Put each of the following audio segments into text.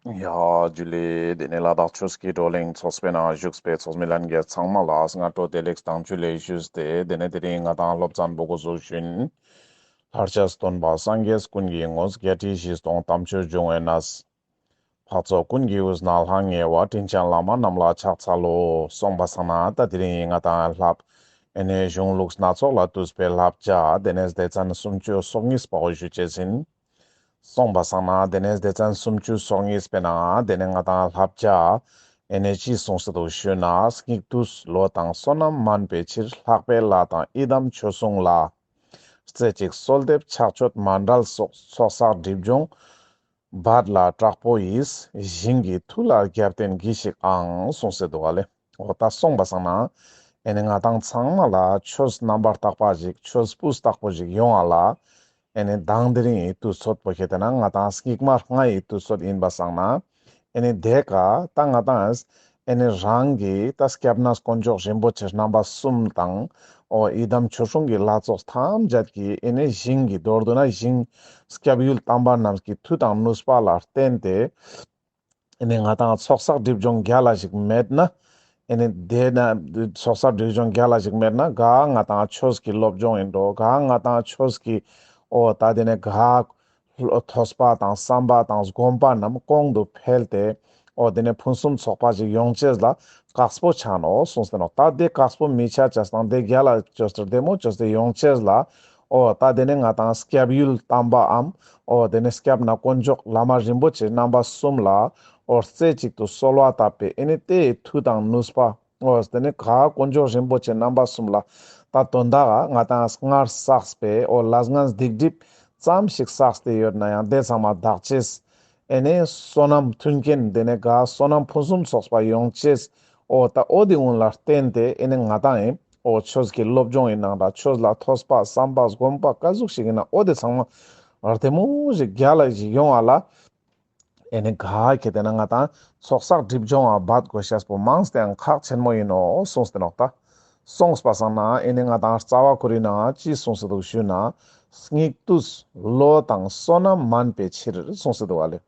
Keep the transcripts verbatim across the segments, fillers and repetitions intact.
ཡ་ཇུ་ལེ། དེ་ནས་ལ་དྭགས་ཆོས་ཀྱི་བགྲོ་གླེང་ཚོགས་པའི་ནང་བཞུགས་པའི་ཚོགས་མི་ལྷན་རྒྱས་ཚང་མ་ལ་སྔ་དྲོ་བདེ་ལེགས་དང་ཇུ་ལེ་ཞུས་ཏེ། དེ་ནས་དེ་རིང་ང་དང་སློབ་ཚན་པོ་འགོ་བཙུགས་ཞུ་ཡིན། ལྷར་བཅས་སྟོན་པ་སངས་རྒྱས་ཀུན་གྱི་དངོས། བརྒྱད་ཁྲི་བཞི་སྟོང་དམ་ཆོས་འབྱུང་བའི་གནས། འཕགས་ཚོགས་ཀུན་གྱི་དབུས་ན་ལྷང་ངེ་བ། དྲིན་ཅན་བླ་མ་རྣམས་ལ་ཕྱག་འཚལ་ལོ། གསུངས་པ་སང་ན་ད་དེ་རིང་ང་དང་ལྷབ་ཨེ་ནས་གཞུང་ལུགས་སྣ་ཚོགས་ལས་བཏུས་པའི་བསླབ་བྱ་དེ་ནས་སྡེ་ཚན་སུམ་ཅུ་སོ་གཉིས་པ་བོ་ཞུ་ཅེས་ཡིན། གསུངས་པ་སང་ན་དེ་ནས་སྡེ་ཚན་སུམ་ཅུ་སོ་གཉིས་པའི་ནང་དེ་ནས་ང་དང་བསླབ་བྱ་ཨེ་ནས་ཅི་གསུངས་སེ་འདུག་ཞུས་ན། སྙིགས་དུས་བློ་དང་བསོད་ནམས་དམན་པའི་ཕྱིར། ལྷག་པའི་ལྷ་དང་ཡི་དམ་ཆོས་སྲུང་ལ། རྩེ་གཅིག་གསོལ་འདེབས་ཕྱག་མཆོད་མཎྜལ་སོགས། ཚོགས་བསགས་སྒྲིབ་སྦྱོང་འབད་ལ་དྲག་པོ་ཡིས། ཞིང་གི་མཐུ་ལ་རྒྱབ་རྟེན་གྱིས་ཤིག་ཨང་། གསུངས་སེ་འདུག་ག་ལེ། འོ་ད་གསུངས་པ་སང་ན་ཨེ་ནི་ང་དང་ཚང་མ་ལ་ཆོས་རྣམ་པར་དག་པ་ཞིག་ཆོས་སྤུས་དག་པོ་ཞིག་ཡོང་བ་ལ་ཨེ་ནི་དང་དེ་རིང་ངི་དུས་ཚོད་པོ་ཁེ་ཏེ་ན་ང་དང་སྙིགས་མ་ལྔ་ཡི་དུས་ཚོད་ཡིན་པ་སང་ན་ཨེ་ནི་དེ་ཀ་ད་ང་དང་ཨེ་ནི་རང་གི་ད་སྐྱབས་གནས་དཀོན་མཆོག་རིན་པོ་ཆེ་རྣམ་པ་གསུམ་དང་། འོ་ཡི་དམ་ཆོས་སྲུང་གི་ལྷ་ཚོགས་ཐམས་ཅད་ཀྱིས་ཨེ་ནི་ཞིང་གི་མདོར་བསྡུ་ན་ཞིང་སྐྱབས་ཡུལ་དམ་པ་རྣམས་ཀྱི་མཐུ་དང་ནུས་པ་ལ་བརྟེན་ཏེ་ཨེ་ནི་ང་དང་ཚོགས་བསགས་སྒྲིབ་སྦྱོང་རྒྱལ་ལ་ཞིག་མེད་ན། ཨེ་ནི་དེ་ན་ཚོགས་བསགས་སྒྲིབ་སྦྱོང་རྒྱལ་ལ་ཞིག་མེད་ན་ག་ང་དང་ཆོས་ཀྱི་སློབ་སྦྱོང་ཡིན་འགྲོ། ག་ང་དང་ཆོས་ཀྱི་འོ་ད་དེ་ནས་ག་ཐོས་པ་དང་བསམ་པ་དང་སྒོམ་པ་རྣམས་གོང་དུ་འཕེལ་ཏེ་འོ་དེ་ནས་ཕུན་སུམ་ཚོགས་པ་ཞིག་ཡོང་ཅེས་ལ་དཀགས་པོ་ཆགས་ནོག་གསུངས་ཏེ་ནོག་ད་དེ་དཀགས་པོ་མི་ཆགས་ཅེས་དང་དེ་རྒྱལ་ལ་ཅོས་ཏེ་བདེ་མོ་ཅོས་ཏེ་ཡོང་ཅེས་ལ་འོ་ད་དེ་ནས་ང་དང་སྐྱབས་ཡུལ་དམ་པའམ་འོ་དེ་ནས་སྐྱབས་གནས་དཀོན་མཆོག་བླ་མ་རིན་པོ་ཆེ་རྣམ་པ་གསུམ་ལ་འོ་རྩེ་གཅིག་ཏུ་གསོལ་བ་བཏབ་པས་ཨེ་ནི་དེའི་མཐུ་དང་ནུས་པ། འོ་དེ་ནི་ག་དཀོན་མཆོག་རིན་པོ་ཆེ་རྣམ་པ་གསུམ་ལ་ད་དོན་དག་ག་ང་དང་སྔར་བསགས་པའི་འོ་ལས་ངན་སྡིག་སྒྲིབ་ཙམ་ཞིག་བསགས་ཏེ་ཡོད་ན་ཡང་དེ་ཚང་མ་དག་ཅེས། ཨེ་ནི་བསོད་ནམས་མཐུན་རྐྱེན་དེ་ནི་ག་བསོད་ནམས་ཕུན་སུམ་ཚོགས་པ་ཡོང་ཅེས། འོ་ད་འོ་དེ་ཀུན་ལ་བརྟེན་ཏེ་ཨེ་ནི་ང་དང་ཨེ་འོ་ཆོས་ཀྱི་སློབ་སྦྱོང་ཡིན་ནང་འདྲ་ཆོས་ལ་ཐོས་པ་བསམ་པ་སྒོམ་པ་ག་ཟུག་ཞིག་ཡིན་ན་འོ་དེ་ཚང་མ་བདེ་མོ་ཞིག་རྒྱལ་ལ་ཞིག་ཡོང་བ་ལ། ཨེ་ནི་ག་ཁེ་ཏེ་ན་ང་དང་ཚོགས་བསགས་སྒྲིབ་སྦྱོང་བ་འབད་དགོས་ཤེས་པོ་མང་སྟེ་ཡང་ཁག་ཆེན་མོ་ཡིན་ནོག་གསུངས་ཏེ་ནོག་ད་གསུངས་པ་སང་ན་ཨེ་ནི་ང་དང་རྩ་བ་ཁོ་རའི་ནང་ཅི་གསུངས་སེ་འདུག་ཞུས་ན། སྙིགས་དུས་བློ་དང་བསོད་ནམས་དམན་པའི་ཕྱིར་གསུངས་སེ་འདུག་ག་ལེ།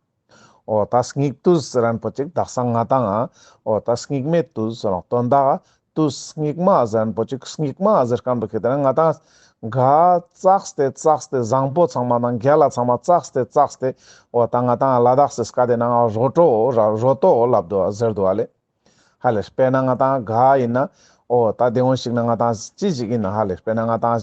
འོ་ད་སྙིགས་དུས་ཟེར་མཁན་པོ་ཅིག་དག་ས་ང་དང་ང་འོ་ད་སྙིགས་མའི་དུས་ཟེར་ནོག་དོན་དག་དུས་སྙིགས་མ་ཟེར་མཁན་པོ་ཅིག་སྙིགས་མ་ཟེར་མཁན་པོ་ཁེ་ཏེ་ན་ང་དང་ག་བཙགས་ཏེ་བཙགས་ཏེ་བཟང་པོ་ཚང་མ་དང་རྒྱལ་ལ་ཚང་མ་བཙགས་ཏེ་བཙགས་ཏེ་འོ་ད་ང་དང་ལ་དྭགས་སི་སྐད་དེ་ནང་རོ་བྲོ་ར་རོ་ཏོ་ལབ་འདུག་ཟེར་འདུག་ག་ལེ། ཧ་ལེ་དཔེར་ན་ང་དང་ག་ཡིན་ན་འོ་ད་དེ་འོ་ཞིག་ན་ང་དང་ཅི་ཞིག་ཡིན་ན་ཧ་ལེ་དཔེར་ན་ང་དང་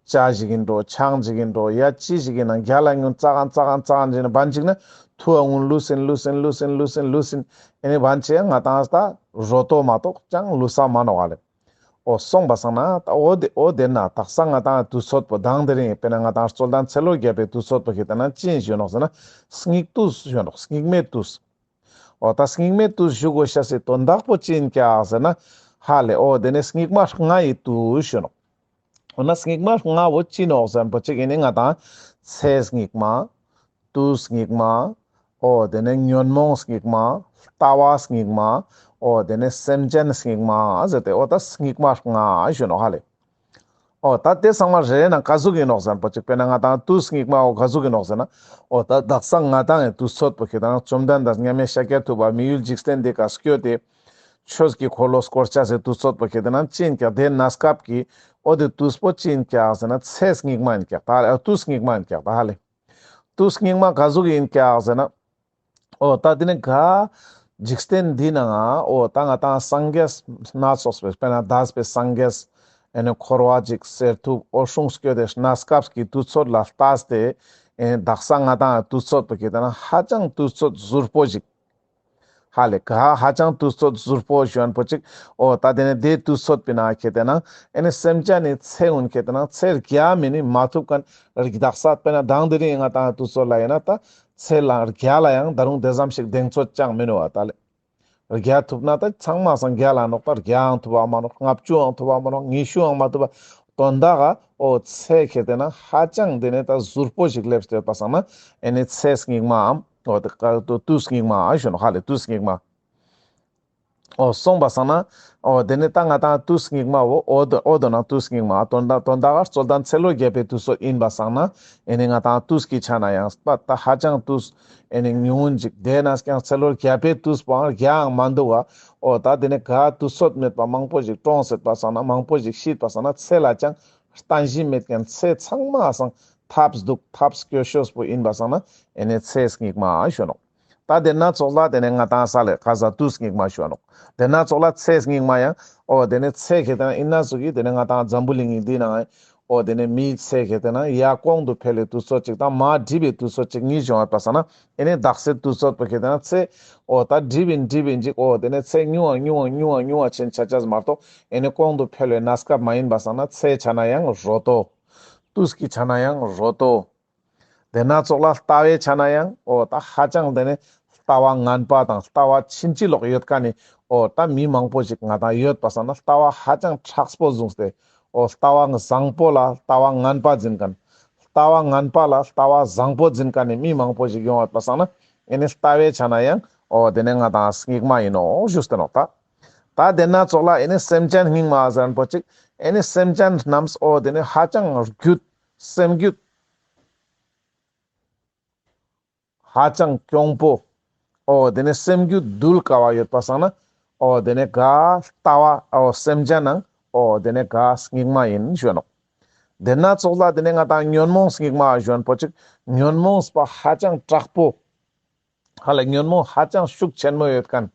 ཇ་ཞིག་ཡིན་འགྲོ་ཆང་ཞིག་ཡིན་འགྲོ་ཡ་ཅི་ཞིག་ཡིན་ན་རྒྱལ་ལ་ཉུང་ཙག་ག་ཙག་ག་ཙག་ག་ཅིག་ན་བན་ཅིག་ན་ཐུ་བ་ཀུན་ལུས་ཡིན་ལུས་ཡིན་ལུས་ཡིན་ལུས་ཡིན་ལུས་ཡིན། ཨེ་ནི་བན་ཅིག་ང་དང་ད་རོ་ཏོ་མ་གཏོགས་ཅང་ལུས་ས་མ་ནོག་ག་ལེ། འོ་གསུངས་པ་སང་ན་ད་འོ་དེ་འོ་དེ་ན་དག་ས་ང་དང་དུས་ཚོད་པོ་དང་དེ་རིང་དཔེར་ན་ང་དང་རྩོད་ལྡན་ཚེ་ལོ་བརྒྱ་པའི་དུས་ཚོད་པོ་ཁེ་ཏེ་ན་ཅི་ཡིན་ཞུ་ནོག་ཟེར་ན་སྙིགས་དུས་ཞུ་ནོག་སྙིགས་མའི་དུས། འོ་ད་སྙིགས་མའི་དུས་ཞུ་དགོས་ཤེས་སི་དོན་དག་པོ་ཅི་ཡིན་ཀྱག་ཟེར་ན། ཧ་ལེ་འོ་དེ་ནི་སྙིགས་མ་ལྔ་ཡི་དུས་ཞུ་ནོག་འོ་ན་སྙིགས་མ་ལྔ་བོ་ཅི་ནོག་ཟེར་མཁན་པོ་ཅིག་ཨེ་ནི་ང་དང་ཚེ་སྙིགས་མ། དུས་སྙིགས་མ། འོ་དེ་ནི་ཉོན་མོངས་སྙིགས་མ། ལྟ་བ་སྙིགས་མ། འོ་དེ་ནི་སེམས་ཅན་སྙིགས་མ་ཟེར་ཏེ་འོ་ད་སྙིགས་མ་ལྔ་ཞུ་ནོག་ཧ་ལེ། འོ་ད་དེ་ཚང་མ་རེ་རེ་ནང་ག་ཟུག་ཡིན་ནོག་ཟེར་མཁན་པོ་ཅིག་དཔེར་ན་ང་དང་དུས་སྙིགས་མ་འོ་ག་ཟུག་ཡིན་ནོག་ཟེར་ན། འོ་ད་དག་ས་ང་དང་ངི་དུས་ཚོད་པོ་ཁེ་ཏེ་ན་བཅོམ་ལྡན་འདས་མཉམ་མེད་ཤཱཀྱ་ཐུབ་པ་མི་ཡུལ་འཇིག་རྟེན་འདི་ཀ་སྐྱོད་དེ་ཆོས་ཀྱི་འཁོར་ལོ་བསྐོར་ཅེས་སི་དུས་ཚོད་པོ་ཁེ་ཏེ་ན་ཅི་ཡིན་ཀྱག་དེ་གནས་སྐབས་ཀྱི་འོ་དེ་དུས་པོ་ཅི་ཡིན་ཀྱག་ཟེར་ན་ཚེ་སྙིགས་མ་ཡིན་ཀྱག་ད་ཧ་ལེ། དུས་སྙིགས་མ་ཡིན་ཀྱག་ད་ཧ་ལེ། དུས་སྙིགས་མ་ག་ཟུག་ཡིན་ཀྱག་ཟེར་ན། འོ་ད་དེ་ནི་ག་འཇིག་རྟེན་འདི་ནང་འོ་ད་ང་དང་སངས་རྒྱས་སྣ་ཚོགས་པའི་དཔེར་ན་འདས་པའི་སངས་རྒྱས་ཨེ་ནི་འཁོར་བ་འཇིག་གསེར་ཐུབ་འོད་སྲུང་སྐྱོད་དེ་གནས་སྐབས་ཀྱི་དུས་ཚོད་ལ་ལྟས་ཏེ་ཨེ་ནི་དག་ས་ང་དང་དུས་ཚོད་པོ་ཁེ་ཏེ་ན་ཧ་ཅང་དུས་ཚོད་ཟུར་པོ་ཞིག་ཧ་ལེ་ག་ཧ་ཅང་དུས་ཚོད་ཟུར་པོ་ཞུ་མཁན་པོ་ཅིག་འོ་ད་དེ་ནི་དེ་དུས་ཚོད་པོའི་ནང་ཁེ་ཏེ་ན་ཨེ་ནི་སེམས་ཅན་ནི་ཚེ་ཀུན་ཁེ་ཏེ་ན་ཚེ་བརྒྱ་མེ་ནི་མ་ཐུབ་མཁན་རིགས་དག་ས་དཔེར་ན་དང་དེ་རིང་ང་དང་དུས་ཚོད་ལ་ཡིན་ན་ད་ཚེ་ལ་བརྒྱ་ལ་ཡང་ད་རུང་དེ་ཙམ་ཞིག་གདེང་ཚོད་ཅང་མི་ནུས་པ་ད་ལེ། བརྒྱ་ཐུབ་ན་ད་ཚང་མ་སང་བརྒྱ་ལ་ནོག་པ་བརྒྱའང་ཐུབ་པ་མ་ནོག་ལྔ་བཅུའང་ཐུབ་པ་མ་ནོག་ཉི་ཤུའང་མ་ཐུབ་པ། དོན་དག་ག་འོ་ཚེ་ཁེ་ཏེ་ན་ཧ་ཅང་དེ་ནི་ད་ཟུར་པོ་ཞིག་སླེབས་ཏེ་ཡོད་པ་སང་ན་ཨེ་ནི་ཚེ་སྙིགས་མའམ་འོ་དེ་ཀ་དུས་སྙིགས་མ་ཞུ་ནོག་ཧ་ལེ། དུས་སྙིགས་མ། འོ་སོང་པ་སང་ན། འོ་དེ་ནས་ད་ང་ཏང་དུས་སྙིགས་མ་བོ་འོ་དོ་འོ་དོ་ནང་དུས་སྙིགས་མ་དོན་དག་དོན་དག་ག་རྩོད་ལྡན་ཚེ་ལོ་བརྒྱ་པའི་དུས་ཚོད་ཡིན་པ་སང་ན། ཨེ་ནི་ང་ཏང་དུས་ཀྱི་ཆ་ན་ཡང་པ་ད་ཧ་ཅང་དུས་ཨེ་ནི་ཉུང་ངུན་ཅིག་དེ་ནས་ཀྱང་ཚེ་ལོ་བརྒྱ་པའི་དུས་པོའང་བརྒྱའང་མ་འདུག་ག་འོ་ད་དེ་ནས་ག་དུས་ཚོད་མེད་པ་མང་པོ་ཞིག་གྲོངས་སྲིད་པ་སང་ན་མང་པོ་ཞིག་ཤི་པ་སང་ན་ཚེ་ལ་ཅང་རྟེན་གཞི་མེད་མཁན་ཚེ་ཚང་མ་སང་ཐབས་སྡུག་ཐབས་སྐྱོ་ཤོས་པོ་ཡིན་པ་སང་ན་ཨེ་ནི་ཚེ་སྙིགས་མ་ཞུ་ནོག་ད་དེ་ན་ཙོགས་ལ་དེ་ནས་ང་ཏང་ས་ལེ་ཁ་ཟ་དུས་སྙིགས་མ་ཞུ་ནོག་དེ་ན་ཙོགས་ལ་ཚེ་སྙིགས་མ་ཡང་འོ་དེ་ནས་ཚེ་ཁེ་ཏེ་ན་ཡིན་ན་ཟུག་གི་དེ་ནས་ང་ཏང་འཛམ་བུ་གླིང་གི་འདི་ནང་འོ་དེ་ནས་མིའི་ཚེ་ཁེ་ཏེ་ན་ཡ་གོང་དུ་འཕེལ་བའི་དུས་ཚོད་ཅིག་དང་མ་འགྲིབ་པའི་དུས་ཚོད་ཅིག་གཉིས་བྱུང་བ་པ་སང་ན་ཨེ་ནི་དག་སའི་དུས་ཚོད་པོ་ཁེ་ཏེ་ན་ཚེ་འོ་ད་འགྲིབ་ཡིན་འགྲིབ་ཡིན་ཅིག་འོ་དེ་ནས་ཚེ་ཉུང་བ་ཉུང་བ་ཉུང་བ་ཉུང་བ་ཆེན་ཆ་ཆ་མ་གཏོགས་ཨེ་ནི་གོང་དུ་འཕེལ་བའི་གནས་སྐབས་མ་ཡིན་པ་སང་ན་ཚེ་ཆ་ན་ཡང་རོ་ཏོ། དུས་ཀྱི་ཆ་ན་ཡང་རོ་ཏོ། དེ་ན་ཙོགས་ལ་ལྟ་བའི་ཆ་ན་ཡང་འོ་ད་ཧ་ཅང་དེ་ནས་ལྟ་བ་ངན་པ་དང་ལྟ་བ་ཕྱིན་ཅི་ལོག་ཡོད་མཁན་ནི་འོ་ད་མི་མང་པོ་ཞིག་ང་ཏང་ཡོད་པ་སང་ན་ལྟ་བ་ཧ་ཅང་མཁྲེགས་པོ་བཟུང་སྟེ་འོ་ལྟ་བ་བཟང་པོ་ལ་ལྟ་བ་ངན་པ་འཛིན་མཁན། ལྟ་བ་ངན་པ་ལ་ལྟ་བ་བཟང་པོ་འཛིན་མཁན་ནི་མི་མང་པོ་ཞིག་ཡོང་བ་པ་སང་ན་ཨེ་ནི་ལྟ་བའི་ཆ་ན་ཡང་འོ་དེ་ནས་ང་ཏང་སྙིགས་མ་ཡིན་ནོག་ཞུས་ཏེ་ནོག་ད། ད་དེ་ན་ཙོགས་ལ་ཨེ་ནི་སེམས་ཅན་སྙིགས་མ་ཟེར་མཁན་པོ་ཅིག་ཨེ་ནི་སེམས་ཅན་རྣམས་འོ་དེ་ནས་ཧ་ཅང་རྒྱུད་སེམས་རྒྱུད་ཧ་ཅང་གྱོང་པོ། འོ་དེ་ནས་སེམས་རྒྱུད་འདུལ་དཀའ་བ་ཡོད་པ་སང་ན། འོ་དེ་ནས་ག་ལྟ་བ་འོ་སེམས་ཅན་ནང་འོ་དེ་ནས་ག་སྙིགས་མ་ཡིན་ཞུ་ནོག་དེ་ན་ཙོགས་ལ་དེ་ནས་ང་ཏང་ཉོན་མོངས་སྙིགས་མ་ཞུ་མཁན་པོ་ཅིག་ཉོན་མོངས་པ་ཧ་ཅང་དྲག་པོ། ཧ་ལས་ཉོན་མོངས་ཧ་ཅང་ཤུགས་ཆེན་མོ་ཡོད་མཁན།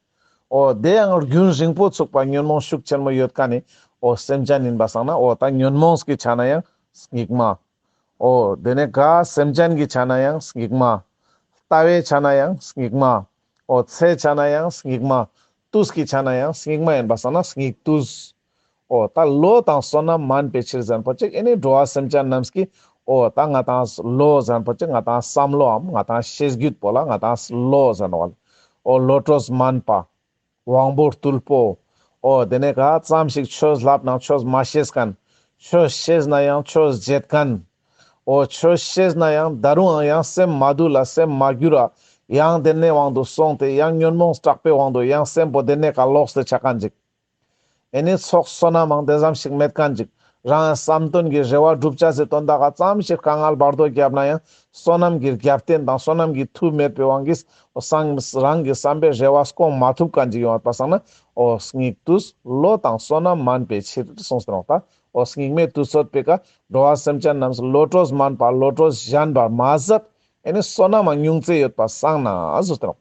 འོ་དེ་ཡང་རྒྱུན་རིང་པོ་ཚུགས་པ་ཉོན་མོངས་ཤུགས་ཆེན་མོ་ཡོད་མཁན་ནི་འོ་སེམས་ཅན་ཡིན་པ་སང་ན་འོ་ད་ཉོན་མོངས་ཀྱི་ཆ་ན་ཡང་སྙིགས་མ། འོ་དེ་ནས་ག་སེམས་ཅན་གྱི་ཆ་ན་ཡང་སྙིགས་མ། ལྟ་བའི་ཆ་ན་ཡང་སྙིགས་མ། འོ་ཚེའི་ཆ་ན་ཡང་སྙིགས་མ། དུས་ཀྱི་ཆ་ན་ཡང་སྙིགས་མ་ཡིན་པ་སང་ན་སྙིགས་དུས། འོ་ད་བློ་དང་བསོད་ནམས་མན་པའི་ཕྱིར་ཟེར་མཁན་པོ་ཅིག་ཨེ་ནི་འགྲོ་བ་སེམས་ཅན་རྣམས་ཀྱི་འོ་ད་ང་ཏང་བློ་ཟེར་མཁན་པོ་ཅིག་ང་ཏང་བསམ་བློའམ་ང་ཏང་ཤེས་རྒྱུད་པོ་ལ་ང་ཏང་བློ་ཟེར་ནོག་འོ་བློ་གྲོས་མན་པ། དབང་པོ་རྟུལ་པོ། འོ་དེ་ནས་ག་ཙམ་ཞིག་ཆོས་ལབ་ན་ཆོས་མ་ཤེས་མཁན། ཆོས་ཤེས་ན་ཡང་ཆོས་བརྗེད་མཁན། འོ་ཆོས་ཤེས་ན་ཡང་ད་རུང་ཡང་སེམས་མ་དུལ་ལ་སེམས་མ་འགྱུར་ར། ཡང་དེ་ནས་དབང་དུ་སོང་སྟེ་ཡང་ཉོན་མོངས་དྲག་པོའི་དབང་དུ་ཡང་སེམས་པོ་དེ་ནས་ག་ལོག་སྟེ་ཆ་མཁན་ཅིག་ཨེ་ནི་ཚོགས་བསོད་ནམས་མང་དེ་ཙམ་ཞིག་མེད་མཁན་ཅིག་རང་བསམ་དོན་གྱི་རེ་བ་བསྒྲུབ་བྱ་ཟེར་དོན་དག་ག་ཙམ་ཞིག་དཀའ་ངལ་བར་དོ་བརྒྱབ་ན་ཡང་བསོད་ནམས་ཀྱི་རྒྱབ་རྟེན་དང་བསོད་ནམས་ཀྱི་མཐུ་མེད་པའི་དབང་གིས་སང་རང་གི་བསམ་པའི་རེ་བ་སྐོང་མ་ཐུབ་མཁན་ཅིག་ཡོང་བ་པ་སང་ན་འོ་སྙིགས་དུས་བློ་དང་བསོད་ནམས་མན་པའི་ཕྱིར་གསུངས་ཏེ་ནོག་ད། འོ་སྙིགས་མའི་དུས་ཚོད་པའི་ཀ་འགྲོ་བ་སེམས་ཅན་རྣམས་བློ་གྲོས་མན་པ་བློ་གྲོས་ཞན་པ་མ་ཟད་ཨེ་ནི་བསོད་ནམས་ཉུང་ཙེ་ཡོད་པ་སང་ན་གསུངས་ཏེ་ནོག་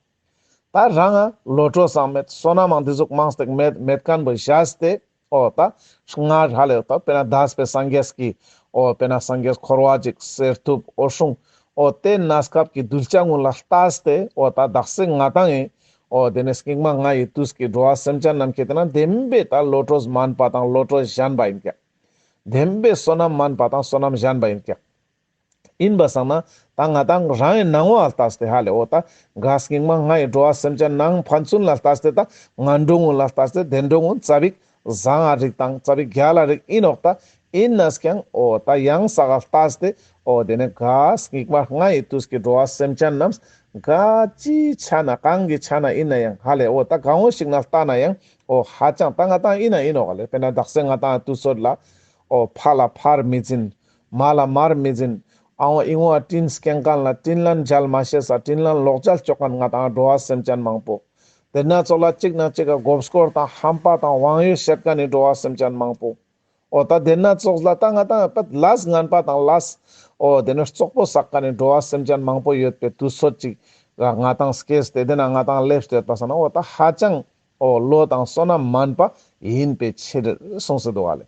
ད་རང་ང་བློ་གྲོས་སང་མེད་བསོད་ནམས་འདི་ཟུག་མང་སྟེ་མེད་མེད་མཁན་པོ་བཞག་སྟེ་འོ་ད་སྔར་ཧ་ལས་ད་དཔེར་ན་འདས་པའི་སངས་རྒྱས་ཀྱི་འོ་དཔེར་ན་སངས་རྒྱས་འཁོར་བ་འཇིག་གསེར་ཐུབ་འོད་སྲུང་འོ་དེ་གནས་སྐབས་ཀྱི་གདུལ་བྱ་ཀུན་ལ་ལྟས་ཏེ་འོ་ད་དག་ས་ང་ཏང་ཡིན་འོ་དེ་ནས་སྙིགས་མ་ལྔ་ཡི་དུས་ཀྱི་འགྲོ་བ་སེམས་ཅན་རྣམས་ཀྱི་དེ་ན་བདེན་པའི་ད་བློ་གྲོས་མན་པ་དང་བློ་གྲོས་ཞན་པ་ཡིན་ཀྱག་བདེན་པའི་བསོད་ནམས་མན་པ་དང་བསོད་ནམས་ཞན་པ་ཡིན་ཀྱག་ཡིན་པ་སང་ན་ད་ང་ཏང་རང་གི་ནང་ངོ་ལ་ལྟས་ཏེ་ཧ་ལས་འོ་ད་ག་སྙིགས་མ་ལྔ་ཡི་འགྲོ་བ་སེམས་ཅན་ནང་ཕན་ཚུན་ལ་ལྟས་ཏེ་ད་ངན་འགྲོ་ཀུན་ལ་ལྟས་ཏེ་བདེ་འགྲོ་ཀུན་ཙ་པིག་བཟང་ང་རིགས་དང་ཙ་པིག་རྒྱལ་ལ་རིགས་ཡིན་ནོག་ད་ཡིན་ནས་ཀྱང་འོ་ད་ཡང་ས་ག་ལྟས་ཏེ་འོ་དེ་ནས་ག་སྙིགས་མ་ལྔ་ཡི་དུས་ཀྱི་འགྲོ་བ་སེམས་ཅན་རྣམས་ག་ཅི་ཆ་ན་གང་གི་ཆ་ན་ཡིན་ན་ཡང་ཧ་ལས་འོ་ད་གང་བོ་ཞིག་ན་ལྟ་ན་ཡང་འོ་ཧ་ཅང་ད་ང་ཏང་ཡིན་ན་ཡིན་ནོག་ལེ། དཔེར་ན་དག་ས་ང་ཏང་དུས་ཚོད་ལ་འོ་ཕ་ལ་ཕར་མི་འཛིན། མ་ལ་མར་མི་འཛིན། ཨ་འོ་ཨི་ངོ་ཨ་དྲིན་སྐྱེང་མཁན་ལ་དྲིན་ལན་འཇལ་མ་ཤེས་ས་དྲིན་ལན་ལོག་འཇལ་ཅོ་མཁན་ང་ཏང་འགྲོ་བ་སེམས་ཅན་མང་པོ། དེ་ན་ཙོགས་ལ་གཅིག་ན་གཅིག་ག་མགོ་སྐོར་དང་ཧམ་པ་དང་དབང་ཡོད་བཤད་མཁན་ནི་འགྲོ་བ་སེམས་ཅན་མང་པོ། འོ་ད་དེ་ན་ཙོགས་ལ་ད་ང་ཏང་ལས་ངན་པ་དང་ལས་འོ་དེ་ནས་རྩོག་པོ་བསགས་མཁན་ནི་འགྲོ་བ་སེམས་ཅན་མང་པོ་ཡོད་པའི་དུས་ཚོད་ཅིག་ག་ང་ཏང་སྐྱེས་ཏེ་དེ་ན་ང་ཏང་སླེབས་ཏེ་ཡོད་པ་སང་ན་འོ་ད་ཧ་ཅང་འོ་བློ་དང་བསོད་ནམས་མན་པ་ཡིན་པའི་ཕྱིར་གསུངས་སེ་འདུག་ག་ལེ།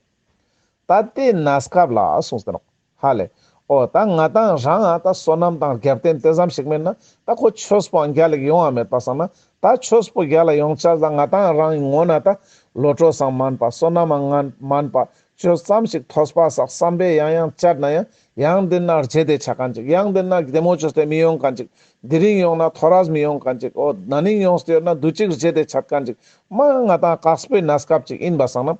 ད་དེ་གནས་སྐབས་ལ་གསུངས་ཏེ་ནོག་ཧ་ལས། འོ་ད་ང་ཏང་རང་ང་ད་བསོད་ནམས་དང་རྒྱབ་རྟེན་དེ་ཙམ་ཞིག་མེད་ན་ད་ཁོ་ཆོས་པོ་རྒྱལ་ལ་ཡོང་བ་མེད་པ་སང་ན་ད་ཆོས་པོ་རྒྱལ་ལ་ཡོང་ཆ་ལ་ང་ཏང་རང་ངི་ངོ་ན་ད་བློ་གྲོས་སང་མན་པ་བསོད་ནམས་ངན་མན་པ་ཆོས་ཙམ་ཞིག་ཐོས་པ་བསགས་བསམ་པས་ཡང་ཡང་བཅད་ན་ཡང་ཡང་དེ་ན་རྗེད་དེ་ཆ་མཁན་ཅིག་ཡང་དེ་ན་བདེ་མོ་བཅོས་ཏེ་མི་ཡོང་མཁན་ཅིག་དེ་རིང་ཡོང་ན་ཐོ་རས་མི་ཡོང་མཁན་ཅིག་འོ་ན་ནིང་ཡོངས་ཏེ་ཡོད་ན་དུས་ཅིག་རྗེད་དེ་ཆ་མཁན་ཅིག་མ་ང་ཏང་དཀགས་པའི་གནས་སྐབས་ཅིག་ཡིན་པ་སང་ན།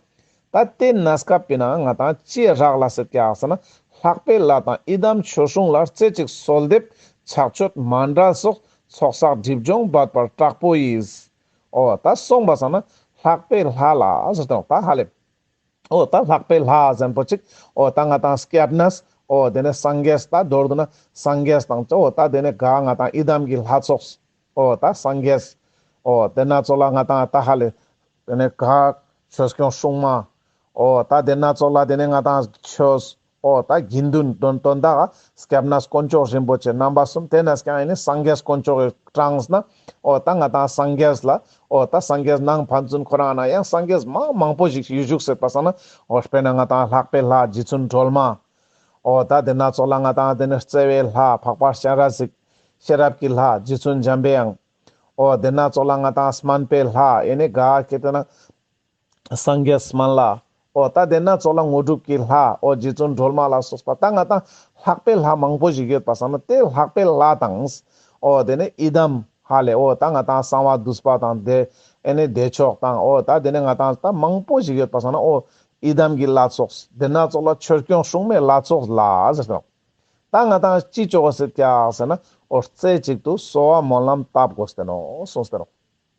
ད་དེ་གནས་སྐབས་པའི་ནང་ང་ཏང་ཅི་རག་ལས་སེ་ཀྱག་ཟེར་ན་ལྷག་པའི་ལྷ་དང་ཡི་དམ་ཆོས་སྲུང་ལ་རྩེ་གཅིག་གསོལ་འདེབས་ཕྱག་མཆོད་མཎྜལ་སོགས་ཚོགས་བསགས་སྒྲིབ་སྦྱོང་འབད་པར་དྲག་པོ་ཡིས། འོ་ད་སོང་པ་སང་ན་ ལྷག་པའི་ལྷ་ལ་ཟེར་ཏེ་ནོག། ད་ཧ་ལེ། འོ་ད་ལྷག་པའི་ལྷ་ཟེར་པོ་ཅིག། འོ་ད་ང་ཏང་སྐྱབས་གནས། འོ་དེ་ནས་སངས་རྒྱས། ད་མདོར་བསྡུ་ན་སངས་རྒྱས་དང་། འོ་ད་དེ་ནས་ག་ང་ཏང་ཡི་དམ་གྱི་ལྷ་ཚོགས། འོ་ད་སངས་རྒྱས། འོ་དེ་ན་ཚོགས་ལ་ང་ཏང་ད་ཧ་ལེ། དེ་ནས་ག་ཆོས་སྐྱོང་སྲུང་མ། འོ་ད་དེ་ན་ཚོགས་ལ་དེ་ནས་ང་ཏང་ཆོས། འོ་ད་དགེ་འདུན་དོན་དོན་དག་སྐྱབས་གནས་དཀོན་མཆོག་རིན་པོ་ཆེ་རྣམ་པ་གསུམ། དེ་ནས་ཀྱང་ཨེ་ནི་སངས་རྒྱས་དཀོན་མཆོག་གི་གྲངས་ན། འོ་ད་ང་ཏང་སངས་རྒྱས་ལ། འོ་ད་སངས་རྒྱས་ནང་ཕན་ཚུན་ཁོ་རང་ན་ཡང་སངས་རྒྱས་མ་མང་པོ་ཞིག་ཡོད་བཞུགས་སྲིད་པ་སང་ན། འོ་དཔེར་ན་ང་ཏང་ལྷག་པའི་ལྷ་རྗེ་བཙུན་སྒྲོལ་མ། འོ་ད་དེ་ན་ཚོགས་ལ་ང་ཏང་དེ་ནས་བརྩེ་བའི་ལྷ་འཕགས་པ་སྤྱན་རས་གཟིགས། ཤེས་རབ་ཀྱི་ལྷ་རྗེ་བཙུན་འཇམ་པའི་དབྱངས། འོ་དེ་ན་ཚོགས་ལ་ང་ཏང་སྨན་པའི་ལྷ་ཨེ་ནི་ག་ཁེ་ཏེ་ན་སངས་རྒྱས་སྨན་བླ། འོ་ད་དེ་ན་ཚོགས་ལ་དངོས་གྲུབ་ཀྱི་ལྷ། འོ་རྗེ་བཙུན་སྒྲོལ་མ་ལ་སོགས་པ། ད་ང་ཏང་ལྷག་པའི་ལྷ་མང་པོ་ཞིག་ཡོད་པ་སང་ན་དེ་ལྷག་པའི་ལྷ་དང་། འོ་དེ་ནས་ཡི་དམ་ཧ་ལེ། འོ་ད་ང་ཏང་གསང་བ་འདུས་པ་དང་དེ་ཨེ་ནི་བདེ་མཆོག་དང་། འོ་ད་དེ་ནས་ང་ཏང་ད་མང་པོ་ཞིག་ཡོད་པ་སང་ན། འོ་ཡི་དམ་གྱི་ལྷ་ཚོགས། དེ་ན་ཚོགས་ལ་ཆོས་སྐྱོང་སྲུང་མའི་ལྷ་ཚོགས་ལ་ཟེར་ཏེ་ནོག། ད་ང་ཏང་ཅི་ཅོ་གོས་ཟེར་ཀྱག་ཟེར་ན། འོ་རྩེ་གཅིག་ཏུ་གསོལ་བ་སྨོན་ལམ་བཏབ་གོས་ཏེ་ནོག་གསུངས་ཏེ་ནོག།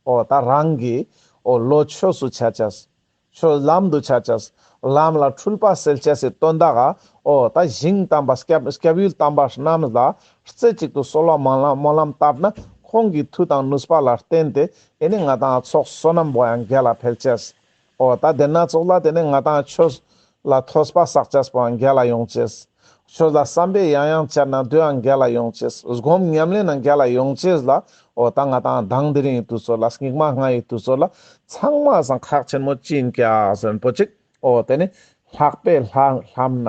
འོ་ད་རང་གི་འོ་བློ་ཆོས་སུ་ཆ་ཅེས། ཆོས་ལམ་དུ་ཆ་ཅེས། ལམ་ལ་འཁྲུལ་པ་སེལ་ཅེས་སི་དོན་དག་ག། འོ་ད་ཞིང་དམ་པ་སྐྱབས་སྐྱབས་ཡུལ་དམ་པ་རྣམས་ལ་རྩེ་གཅིག་ཏུ་གསོལ་བ་སྨོན་ལམ་སྨོན་ལམ་བཏབ་ན། ཁོང་གི་མཐུ་དང་ནུས་པ་ལ་བརྟེན་ཏེ་ཨེ་ནི་ང་ཏང་ཚོགས་བསོད་ནམས་པོ་ཡང་རྒྱ་ལ་འཕེལ་ཅེས། འོ་ད་དེ་ན་ཚོགས་ལ་དེ་ནས་ང་ཏང་ཆོས་ལ་ཐོས་པ་བསགས་ཅེས་པོའང་རྒྱ་ལ་ཡོང་ཅེས། ཆོས་ལ་བསམ་པས་ཡང་ཡང་དཔྱད་ན་དེའང་རྒྱ་ལ་ཡོང་ཅེས། སྒོམ་ཉམས་ལེན་ན་རྒྱ་ལ་ཡོང་ཅེས་ལ། འོ་ད་ང་ཏང་དང་དེ་རིང་གི་དུས་ཚོད་ལ། སྙིགས་མ་ལྔ་ཡི་དུས་ཚོད་ལ་ཚང་མ་སང་ཁག་ཆེན་མོ་ཅི་ཡིན་ཀྱག་ཟེར་པོ་ཅིག། འོ་དེ་ནི་ལྷག་པའི་ལྷ་ལྷམ་ན་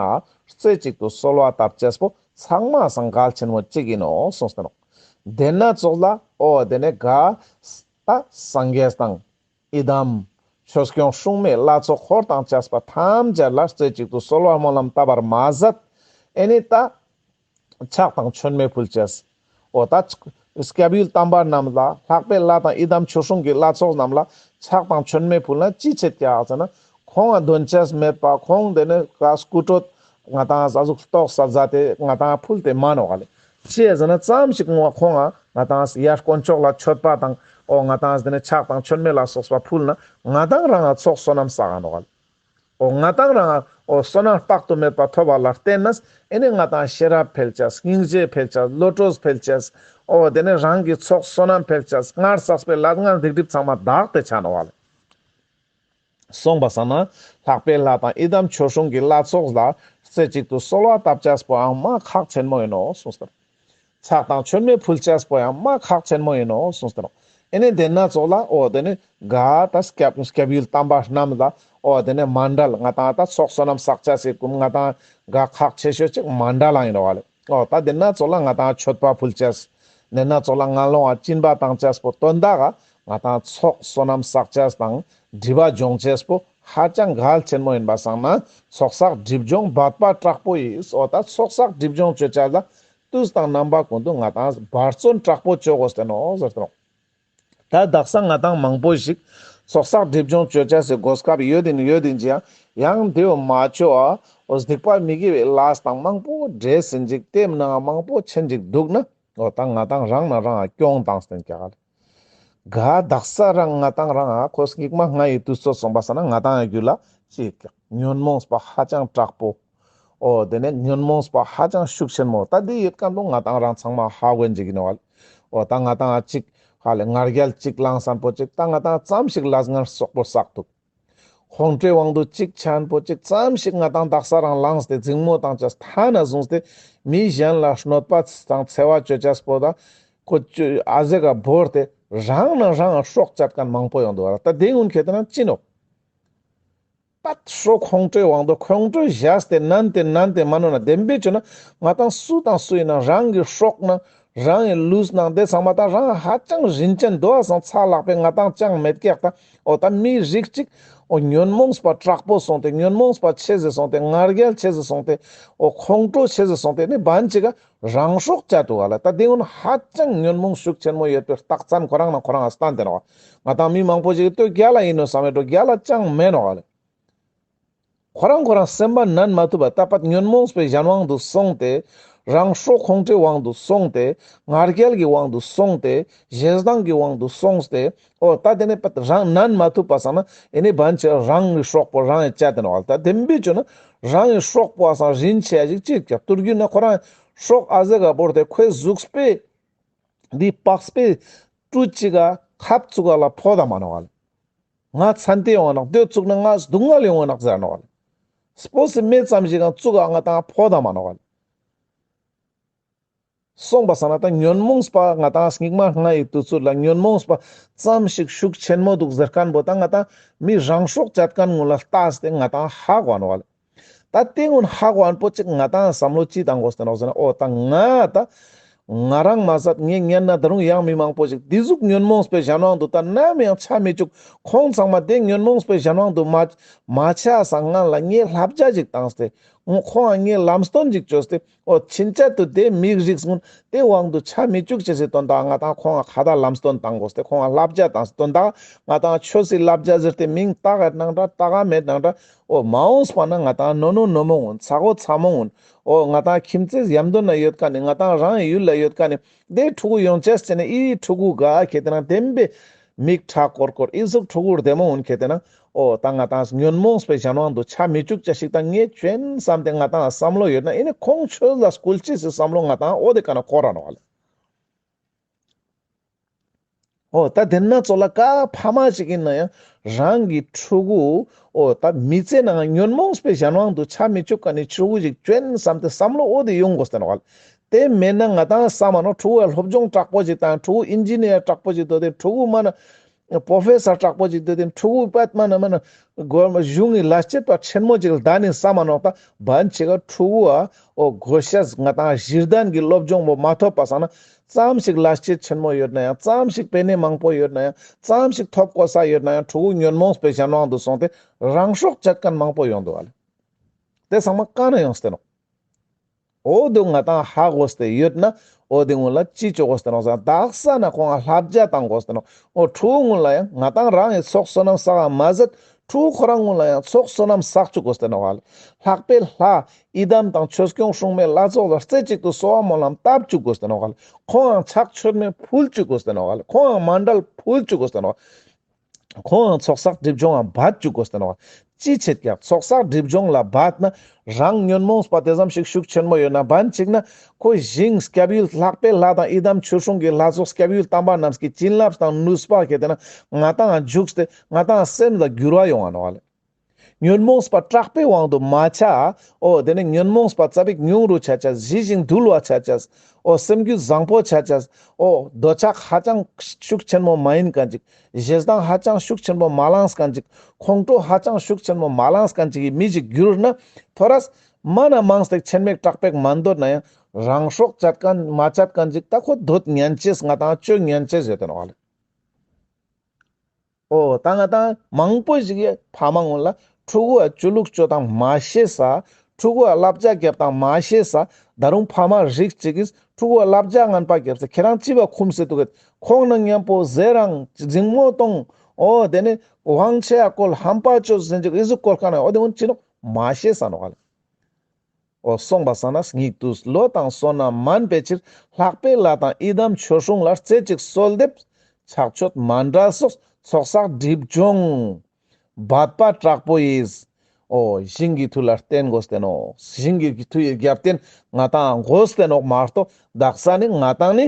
རྩེ་གཅིག་ཏུ་གསོལ་བ་བཏབ་ཅེས་པོ་ཚང་མ་སང་གལ་ཆེན་མོ་ཅིག་ཡིན་ནོག་གསུངས་ཏེ་ནོག། དེ་ན་ཚོགས་ལ་འོ་དེ་ནས་ག་ད་སངས་རྒྱས་དང་། ཡི་དམ། ཆོས་སྐྱོང་སྲུང་མའི་ལྷ་ཚོགས་འཁོར་དང་བཅས་པ་ཐམས་ཅད་ལ་རྩེ་གཅིག་ཏུ་གསོལ་བ་སྨོན་ལམ་བཏབ་པར་མ་ཟད། ཨེ་ནི་ད་ཕྱག་དང་མཆོད་མེ་ཕུལ་ཅེས། འོ་ད་སྐྱབས་ཡུལ་དམ་པ་རྣམས་ལ། ལྷག་པའི་ལྷ་དང་ཡི་དམ་ཆོས་སྲུང་གི་ལྷ་ཚོགས་རྣམས་ལ་ཕྱག་དང་མཆོད་མེ་ཕུལ་ན་ཅི་ཆེད་ཀྱག་ཟེར་ན། ཁོང་ང་འདོན་ཅེས་མེད་པ། ཁོང་དེ་ནས་ག་སྐུ་དྲོད་ང་ཏང་ཟ་ཟུག་ལྟོགས་ས་ཟ་སྟེ་ང་ཏང་ཕུལ་ཏེ་མ་ནོག་ལེ། ཅི་ཟེར་ན་ཙམ་ཞིག་ངོ་ཁོང་ང་ང་ཏང་ཡར་དཀོན་མཆོག་ལ་མཆོད་པ་དང་། འོ་ང་ཏང་དེ་ནས་ཕྱག་དང་མཆོད་མེ་ལ་སོགས་པ་ཕུལ་ན་ང་ཏང་རང་ང་ཚོགས་བསོད་ནམས་བསགས་ནོག་ལེ། འོ་ང་ཏང་རང་ང་འོ་བསོད་ནམས་དཔག་ཏུ་མེད་པ་ཐོབ་པ་ལ་བརྟེན་ནས་ཨེ་ནི་ང་ཏང་ཤེས་རབ་འཕེལ་ཅེས། སྙིང་རྗེ་འཕེལ་ཅེས། བློ་གྲོས་འཕེལ་ཅེས། འོ་དེ་ནས་རང་གི་ཚོགས་བསོད་ནམས་འཕེལ་ཅེས། སྔར་བསགས་པའི་ལས་ངན་སྡིག་སྒྲིབ་ཚང་མ་དག་སྟེ་ཆ་ནོག་ལེ། གསུངས་པ་སང་ན་ལྷག་པའི་ལྷ་དང་ཡི་དམ་ཆོས་སྲུང་གི་ལྷ་ཚོགས་ལ་རྩེ་གཅིག་ཏུ་གསོལ་བ་བཏབ་ཅེས་པོའང་མ་ཁག་ཆེན་མོ་ཡིན་ནོག་གསུངས་ཏེ། ཕྱག་དང་མཆོད་མེ་ཕུལ་ཅེས་པོའང་མ་ཁག་ཆེན་མོ་ཡིན་ནོག་གསུངས་ཏེ། ཨེ་ནི་དེ་ན་ཚོགས་ལ་འོ་དེ་ནི་ག་ད་སྐྱབས་སྐྱབས་ཡུལ་དམ་པ་རྣམས་ལ་འོ་དེ་ནི་མཎྜལ། ང་ཏང་ད་ཚོགས་བསོད་ནམས་བསགས་ཅེས་སི་ཀུན་ང་ཏང་ག་ཁག་ཆེ་ཤོས་ཅིག་མཎྜལ་ཡིན་ནོག་ལེ། འོ་ད་དེ་ན་ཚོགས་ལ་ང་ཏང་མཆོད་པ་ཕུལ་ཅེས། དེ་ན་ཚོགས་ལ་ངན་སློང་ང་སྦྱིན་པ་བཏང་ཅེས་པོ་དོན་དག་ག་ང་ཏང་ཚོགས་བསོད་ནམས་བསགས་ཅེས་དང་སྒྲིབ་པ་སྦྱོང་ཅེས་པོ་ཧ་ཅང་གལ་ཆེན་མོ་ཡིན་པ་སང་ན། ཚོགས་བསགས་སྒྲིབ་སྦྱོང་འབད་པ་དྲག་པོ་ཡིས། འོ་ད་ཚོགས་བསགས་སྒྲིབ་སྦྱོང་ཅོ་ཅེས་ལ་དུས་དང་རྣམ་པ་ཀུན་ཏུ་ང་ཏང་འབད་བརྩོན་དྲག་པོ་ཅོ་གོས་ཏེ་ནོག་ཟེར་ཏེ་ནོག། ད་དག་ས་ང་ཏང་མང་པོ་ཞིག་ཚོགས་བསགས་སྒྲིབ་སྦྱོང་ཅོ་ཅེས་སི་གོ་སྐབས་ཡོད་དེ་ནི་ཡོད་དེ་ནི་ཅི་ཡང་ཡང་དེའོ་མ་ཅོ་ཨ། འོ་སྡིག་པ་མི་དགེ་བའི་ལས་དང་མང་པོ་འདྲེས་ཟིན་ཅིག་དེ་མ་ནང་མང་པོ་ཆེན་ཅིག་འདུག་ན། འོ་ད་ང་ཏང་རང་ན་རང་ང་སྐྱོང་བཏང་སྟེ་ཀྱག་ལེ། ག་དག་ས་རང་ང་ཏང་རང་ང་ཁོ་སྙིགས་མ་ལྔ་ཡི་དུས་ཚོད་སོང་པ་སང་ན་ང་ཏང་ཡ་རྒྱུད་ལ་ཅི་ཀྱག་ཉོན་མོངས་པ་ཧ་ཅང་དྲག་པོ། འོ་དེ་ནས་ཉོན་མོངས་པ་ཧ་ཅང་ཤུགས་ཆེན་མོ། ད་དེ་ཡོད་མཁན་པོ་ང་ཏང་རང་ཚང་མ་ཧ་གོ་ཡིན་ཅིག་ཡིན་ནོག་ལེ། འོ་ད་ང་ཏང་ཅིག་ཧ་ལེ་ང་རྒྱལ་ཅིག་ལངས་སན་པོ་ཅིག་ད་ང་ཏང་ཙམ་ཞིག་ལས་ངན་སོག་པོ་བསགས་འདུག། ཁོང་ཁྲོའི་དབང་དུ་ཅིག་ཆ་ན་པོ་ཅིག་ཙམ་ཞིག་ང་ཏང་དག་ས་རང་ལངས་ཏེ་འཛིང་མོ་བཏང་ཅེས་ཐ་ན་བཟུང་སྟེ་མི་གཞན་ལ་གནོད་པ་དང་འཚེ་བ་ཅོ་ཅེས་པོ་ད་ཁོ་ཅོ་ཨ་ཟེ་ག་བོར་ཏེ་རང་ན་རང་ང་སྲོག་བཅད་མཁན་མང་པོ་ཡོང་འདུག་ལེ། ད་དེ་ཀུན་ཁེ་ཏེ་ན་ཅི་ནོག། པད་ཤོག་ཁོང་ཁྲོའི་དབང་དུ་ཁོང་ཁྲོ་བཞག་སྟེ་ནན་ཏེ་ནན་ཏེ་མ་ནོར་ན་བདེན་པའི་ཆོས་ན་ང་ཏང་སུ་དང་སུ་ཡིན་ན་རང་གི་སྲོག་ན་རང་གི་ལུས་ནང་དེ་ཚང་མ་ད་རང་ཧ་ཅང་རིན་ཅན་དོ་བ་སང་ཚ་ལག་པའི་ང་ཏང་ཅང་མེད་ཀྱག་ད། འོ་ད་མི་རིགས་ཅིག་འོ་ཉོན་མོངས་པ་དྲག་པོ་སོང་སྟེ་ཉོན་མོངས་པ་ཆེ་ཟེ་སོང་སྟེ་ང་རྒྱལ་ཆེ་ཟེ་སོང་སྟེ་འོ་ཁོང་ཁྲོ་ཆེ་ཟེ་སོང་སྟེ་ནི་བན་ཅིག་ག་རང་སྲོག་བཅད་འདུག་ག་ལེ། ད་དེ་ཀུན་ཧ་ཅང་ཉོན་མོངས་ཤུགས་ཆེན་མོ་ཡོད་པའི་རྟགས་མཚན་ཁོ་རང་ན་ཁོ་རང་ང་སྟན་ཏེ་ནོག། ང་ཏང་མི་མང་པོ་ཞིག་ལྟོས་རྒྱལ་ལ་ཡིན་ནོག་བསམ་མེད་འགྲོ་རྒྱལ་ལ་ཅང་མེད་ནོག་ག་ལེ། ཁོ་རང་ཁོ་རང་སེམས་པ་ནན་མ་ཐུབ་པ་ད་པད་ཉོན་མོངས་པའི་གཞན་དབང་དུ་སོང་སྟེ་ རང་སྲོག་ཁོང་ཁྲོའི་དབང་དུ་སོང་སྟེ། ང་རྒྱལ་གྱི་དབང་དུ་སོང་སྟེ། ཞེ་སྡང་གི་དབང་དུ་སོང་སྟེ། འོ་ད་དེ་ནས་པ་རང་ནན་མ་ཐུབ་པ་སང་ན་ཨེ་ནི་བན་ཆེ་རང་གི་སྲོག་པོ་རང་ཡི་བཅད་དེ་ནོག་ལེ། ད་དེ་འབི་ཅོ་ན་རང་གི་སྲོག་པོ་ཨ་སང་རིན་ཆེ་ཞིག་ཅིག་ཀྱང་ཏུར་རྒྱུ་ན་ཁོ་རང་སྲོག་ཨ་ཟེ་ག་བོར་ཏེ་ཁོའི་གཟུགས་པོའི་འདི་པགས་པའི་ཀྲུ་ཅིག་ག་ཁབ་ཙུག་ག་ལ་ཕོག་ད་མ་ནོག་ལེ། ང་ཚན་ཏེ་ཡོང་ནོག། དེ་ཙུག་ན་ང་སྡུག་བསྔལ་ཡོང་ནོག་ཟེར་ནོག་ལེ། སྤོ་སི་མེ་ཙམ་ཞིག་གང་ཙུག་ག་ང་ཏང་ཕོག་ད་མ་ནོག་ལེ། སོང་པ་སང་ན་ད་ཉོན་མོངས་པ་ང་ཏང་སྙིགས་མ་ལྔ་ཡི་དུས་ཚོད་ལ་ཉོན་མོངས་པ་ཙམ་ཞིག་ཤུགས་ཆེན་མོ་འདུག་ཟེར་མཁན་པོ་ད་ང་ཏང་མི་རང་སྲོག་བཅད་མཁན་ངུན་ལ་ལྟས་ཏེ་ང་ཏང་ཧ་གོ་ནོག་ལེ། ད་དེ་ངུན་ཧ་གོ་མཁན་པོ་ཅིག་ང་ཏང་བསམ་བློ་ཅི་བཏང་དགོས་ཏེ་ནོག་ཟེར་ན། འོ་ད་ང་ད་ང་རང་མ་ཟད་ངའི་ཉན་ན་ད་རུང་ཡང་མི་མང་པོ་ཞིག་དེ་ཟུག་ཉོན་མོངས་པའི་གཞན་དབང་དུ་ད་ནམ་ཡང་ཆ་མི་བཅུག། ཁོང་ཚང་མ་དེ་ཉོན་མོངས་པའི་གཞན་དབང་དུ་མ་མ་ཆ་སང་ང་ལ་ངའི་བསླབ་བྱ་ཞིག་བཏང་སྟེ། ཁོང་ང་ངའི་ལམ་སྟོན་ཞིག་བཅོས་ཏེ། འོ་ཕྱིན་ཆད་དུ་དེ་མིའི་རིགས་ངུན་དེ་དབང་དུ་ཆ་མི་བཅུག་ཅེས་སི་དོན་དག་ང་ཏང་ཁོང་ང་ཁ་ད་ལམ་སྟོན་བཏང་དགོས་ཏེ། ཁོང་ང་བསླབ་བྱ་བཏང་སྟེ། དོན་དག་ང་ཏང་ཆོས་སི་བསླབ་བྱ་ཟེར་ཏེ་མིང་བཏགས་ཡོད་ནང་འདྲ་བཏགས་མེད་ནང་འདྲ། འོ་མ་འོངས་པ་ན་ང་ཏང་ནོ་ནོ་ནོ་མོ་ངུན་ཚ་བོ་ཚ་མོ་ངུན། འོ་ང་ཏང་ཁྱིམ་མཚེས་ཡམ་དོ་ན་ཡོད་མཁན་ནི་ང་ཏང་རང་ཡུལ་ལ་ཡོད་མཁན་ནི་དེ་ཕྲུ་གུ་ཡོང་ཅེས་ཅེ་ནི་ཨི་ཕྲུ་གུ་ག་ཁེ་ཏེ་ན་དེམ་པེ་མིག་ཁྲ་ཀོར་ཀོར་ཨི་ཟུག་ཕྲུ་གུ་བདེ་མོ་ངུན་ཁེ་ཏེ་ན། འོ་ད་ང་ཏང་ཉོན་མོངས་པའི་གཞན་དབང་དུ་ཆ་མི་བཅུག་ཅེས་ཤིག་དང་ངས་ཅོ་ཨིན་བསམ་སྟེ་ང་ཏང་བསམ་བློ་ཡོད་ན་ཨི་ནི་ཁོང་ཆོས་ལ་སྐུལ་ཅེས་སི་བསམ་བློ་ང་ཏང་འོ་དེ་ཀ་ན་འཁོར་ར་ནོག་ལེ། འོ་ད་དེ་ན་ཙོགས་ལ་ཀ་ཕ་མ་ཞིག་ཨིན་ན་ཡང་རང་གི་ཕྲུ་གུ་འོ་ད་མི་ཚེ་ནང་ཉོན་མོངས་པའི་གཞན་དབང་དུ་ཆ་མི་བཅུག་མཁན་ནི་ཕྲུ་གུ་ཞིག་ཅོ་ཨིན་བསམ་སྟེ་བསམ་བློ་འོ་དེ་ཡོང་དགོས་ཏེ་ནོག་ལེ། དེ་མེད་ན་ང་ཏང་བསམ་མ་ནོག། ཕྲུ་གུ་ལ་སློབ་སྦྱོང་དྲག་པོ་ཞིག་དང་ཕྲུ་གུ་ཨིན་ཇི་ནི་ཡར་དྲག་པོ་ཞིག་འདོད་དེ་ཕྲུ་གུ་མ་ན་པོ་ཕེ་སར་དྲག་པོ་ཞིག་འདོད་དེ་ཕྲུ་གུ་པད་མ་ན་མ་ན་གོ་གཞུང་གི་ལས་བྱེད་པ་ཆེན་མོ་ཞིག་ལ་ད་ནི་བསམ་མ་ནོག། ད་བན་ཆེ་ག་ཕྲུ་གུ་ཨ་འོ་གོ་ཤེས་ང་ཏང་གཞི་རྟེན་གྱི་སློབ་སྦྱོང་པོ་མ་ཐོབ་པ་སང་ན་ཙམ་ཞིག་ལས་བྱེད་ཆེན་མོ་ཡོད་ན་ཡང་ཙམ་ཞིག་པེ་ནེ་མང་པོ་ཡོད་ན་ཡང་ཙམ་ཞིག་ཐོབ་གོ་ས་ཡོད་ན་ཡང་ཕྲུ་གུ་ཉོན་མོངས་པའི་གཞན་དབང་དུ་སོང་སྟེ་རང་སྲོག་བཅད་མཁན་མང་པོ་ཡོང་འདུག་ཨ་ལེ། དེ་ཚང་མ་ག་ནས་ཡོང་སྟེ་ནོག། འོ་དེ་ང་ཏང་ཧ་གོ་སྟེ་ཡོད་ན་འོ་དེ་ངུན་ལ་ཅི་ཅོ་དགོས་ཏེ་ནོག་ཟེར་ན་དག་ས་ན་ཁོང་ང་བསླབ་བྱ་བཏང་དགོས་ཏེ་ནོག། འོ་ཕྲུ་གུ་ངུན་ལ་ཡང་ང་ཏང་རང་གི་ཚོགས་བསོད་ནམས་བསགས་པ་མ་ཟད་ཕྲུ་གུ་ཁོ་རང་ངུན་ལ་ཡང་ཚོགས་བསོད་ནམས་བསགས་བཅུག་དགོས་ཏེ་ནོག་ལེ། ལྷག་པའི་ལྷ་ཡི་དམ་དང་ཆོས་སྐྱོང་སྲུང་མའི་ལྷ་ཚོགས་ལ་རྩེ་གཅིག་ཏུ་གསོལ་བ་སྨོན་ལམ་བཏབ་བཅུག་དགོས་ཏེ་ནོག་ལེ། ཁོང་ང་ཕྱག་མཆོད་མེ་ཕུལ་བཅུག་དགོས་ཏེ་ནོག་ལེ། ཁོང་ང་མཎྜལ་ཕུལ་བཅུག་དགོས་ཏེ་ནོག། ཁོང་ཚོགས་བསགས་སྒྲིབ་སྦྱོང་ང་འབད་བཅུག་དགོས་ཏེ་ནོག། ཅི་བྱེད་ཀྱང་ཚོགས་བསགས་སྒྲིབ་སྦྱོང་ལ་འབད་ན་རང་ཉོན་མོངས་པ་དེ་ཙམ་ཞིག་ཤུགས་ཆེན་མོ་ཡོད་ན་བན་ཅིག་ན་ཁོ་ཞིང་སྐྱབས་ཡུལ་ལྷག་པའི་ལྷ་དང་ཡི་དམ་ཆོས་སྲུང་གི་ལྷ་ཚོགས་སྐྱབས་ཡུལ་དམ་པ་རྣམས་ཀྱི་བྱིན་རླབས་དང་ནུས་པ་ཁེ་ཏེ་ན་ང་ཏང་ང་འཇུག་སྟེ་ང་ཏང་སེམས་ལ་འགྱུར་བ་ཡོང་ང་ནོག་ལེ། ཉོན་མོངས་པ་དྲག་པོའི་དབང་དུ་མ་ཆ། འོ་དེ་ནི་ཉོན་མོངས་པ་ཙ་པིག་ཉུང་རུ་ཆ་ཆ། ཞི་ཞིང་དུལ་བ་ཆ་ཆ། འོ་སེམས་རྒྱུད་བཟང་པོ་ཆ་ཆ། འོ་འདོད་ཆགས་ཧ་ཅང་ཤུགས་ཆེན་མོ་མ་ཡིན་མཁན་ཅིག། ཞེ་སྡང་ཧ་ཅང་ཤུགས་ཆེན་མོ་མ་ལངས་མཁན་ཅིག། ཁོང་ཁྲོ་ཧ་ཅང་ཤུགས་ཆེན་མོ་མ་ལངས་མཁན་ཅིག་གི་མི་ཞིག་གྱུར་ན་ཐོ་རས་མ་ན་མང་སྟེ་ཆེན་མེད་དྲག་པོ་མ་འདོད་ན་ཡང་རང་སྲོག་བཅད་མཁན་མ་བཅད་མཁན་ཅིག་ད་ཁོ་འདོད་ཉན་ཅེས་ང་ཏང་ཅོ་ཉན་ཅེས་ཡོད་དེ་ནོག་ལེ། འོ་ད་ང་ཏང་མང་པོ་ཞིག་གི་ཕ་མ་ངུན་ལ་ཕྲུ་གུ་ཨ་ཅོ་ལུགས་ཅོ་སྟངས་མ་ཤེས་ས། ཕྲུ་གུ་ཨ་བསླབ་བྱ་རྒྱབ་སྟངས་མ་ཤེས་ས། ད་རུང་ཕ་མ་རིགས་ཅིག་གིས་ཕྲུ་གུ་ཨ་བསླབ་བྱ་ངན་པ་རྒྱབ་སྟེ་ཁྱེད་རང་ཅི་བ་ཁུམས་སེ་འདུག་གེད། ཁོང་ནང་མཉམ་པོ་ཟེར་རང་འཛིང་མོ་གཏོང་། འོ་དེ་ནི་དབང་ཆེ་ཡ་བཀོལ་ཧམ་པ་ཅོས་ཟེར་ཅིག་ཨི་ཟུག་བཀོལ་མཁན་ནི་འོ་དེ་ངུན་ཅི་ནོག་མ་ཤེས་ས་ནོག་ལེ། འོ་སོང་པ་སང་ན་སྙིགས་དུས་བློ་དང་བསོད་ནམས་མན་པའི་ཕྱིར། ལྷག་པའི་ལྷ་དང་ཡི་དམ་ཆོས་སྲུང་ལ། རྩེ་གཅིག་གསོལ་འདེབས་ཕྱག་མཆོད་མཎྜལ་སོགས། ཚོགས་བསགས་སྒྲིབ་སྦྱོང་འབད་པ་དྲག་པོ་ཡིས། འོ་ཞིང་གི་མཐུ་ལ་བརྟེན་དགོས་ཏེ་ནོག། ཞིང་གི་མཐུ་ཡི་རྒྱབ་རྟེན་ང་ཏང་དགོས་ཏེ་ནོག་མ་གཏོགས་དག་ས་ནི་ང་ཏང་ནི་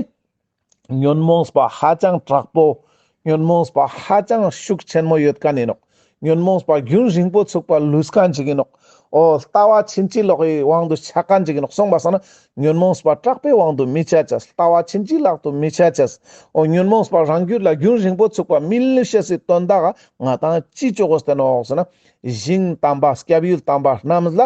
ཉོན་མོངས་པ་ཧ་ཅང་དྲག་པོ། ཉོན་མོངས་པ་ཧ་ཅང་ཤུགས་ཆེན་མོ་ཡོད་མཁན་ཡིན་ནོག། ཉོན་མོངས་པ་རྒྱུན་རིང་པོ་ཚུགས་པ་ལུས་མཁན་ཅིག་ཡིན་ནོག། འོ་ལྟ་བ་ཕྱིན་ཅི་ལོག་གི་དབང་དུ་ཆ་མཁན་ཅིག་ཡིན་ནོག། སོང་པ་སང་ན་ཉོན་མོངས་པ་དྲག་པོའི་དབང་དུ་མི་ཆ་ཅེས། ལྟ་བ་ཕྱིན་ཅི་ལོག་ཏུ་མི་ཆ་ཅེས། འོ་ཉོན་མོངས་པ་རང་རྒྱུད་ལ་རྒྱུན་རིང་པོ་ཚུགས་པ་མི་ལུས་ཤེས་སི་དོན་དག་ག་ང་ཏང་ཅི་ཅོ་དགོས་ཏེ་ནོག་ཟེར་ན། ཞིང་དམ་པ་སྐྱབས་ཡུལ་དམ་པ་རྣམས་ལ་